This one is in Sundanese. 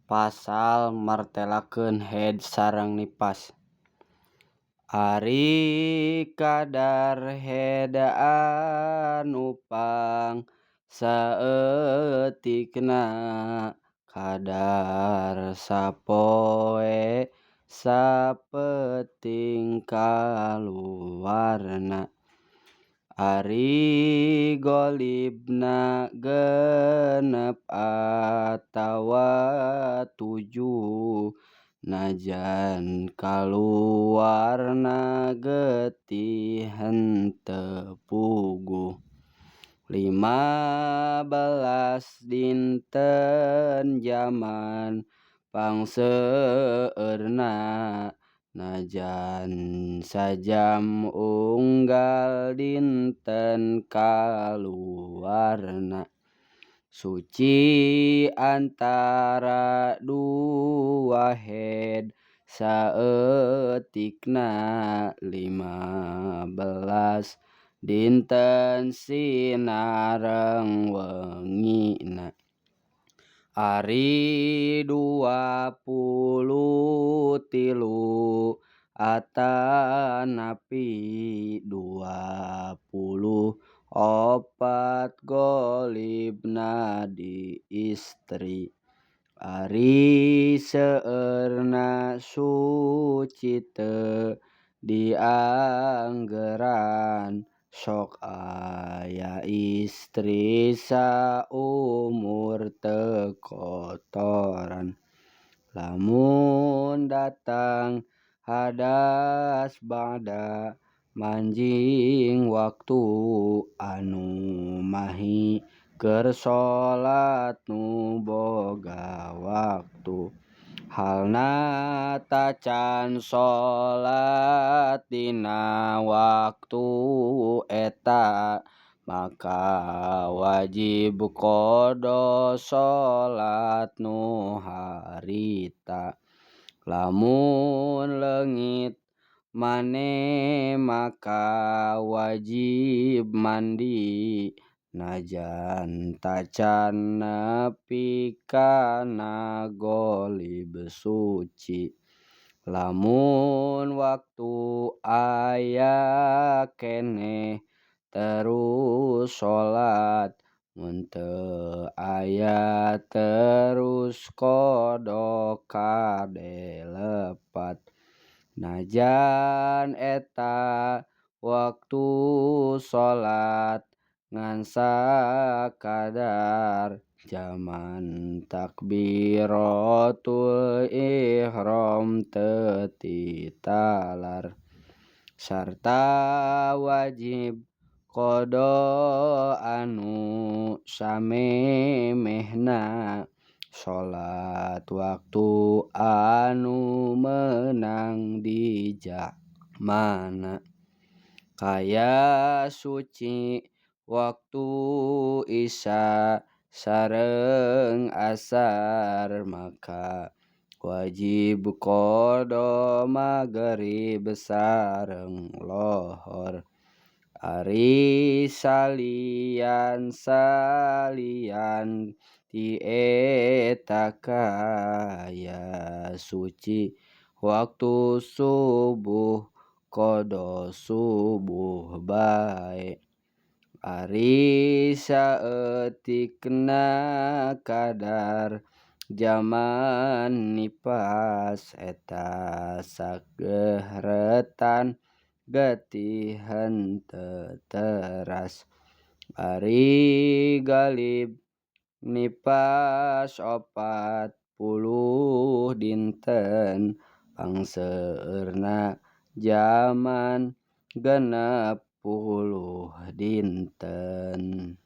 Pasal martelakeun haid sareng nifas. Ari kadar haid anu pang saeutikna kadar sapoe sapeuting kaluarna. Ari ghalibna 6 atawa 7 najan kaluarna getih henteu puguh. 15 dinten jaman pangseueurna najan sajam unggal dinten kaluarna. Suci antara dua haid saeutikna 15 dinten sinareng wengina. Ari 23 atanapi 24 ghalibna di istri. Ari seueurna suci teu dianggeran sok aya istri saumur teu kotoran. Lamun datang hadas ba'da manjing waktu anu mahi keur salat nu boga waktu. Halna tacan salat dina waktu eta maka wajib qadha salat nu harita. Lamun leungit maneh maka wajib mandi najan tacan nepi kana ghalib suci. Lamun waktu aya keneh terus salat mun teu aya terus qadha kade lepat. Najan eta waktu salat ngan sakadar jaman takbiratul ihram teu titalar. Sarta wajib qadha anu samemehna salat waktu anu meunang di jamana. Kaya suci waktu isya sareng asar maka wajib qadha magrib sareng lohor. Ari salian salian ti eta kaya suci waktu subuh qadha subuh bae. Ari saeutikna kadar jaman nifas eta sagehretan getih henteu teras. Ari ghalib nifas 40 dinten pangseueurna jaman 60 dinten.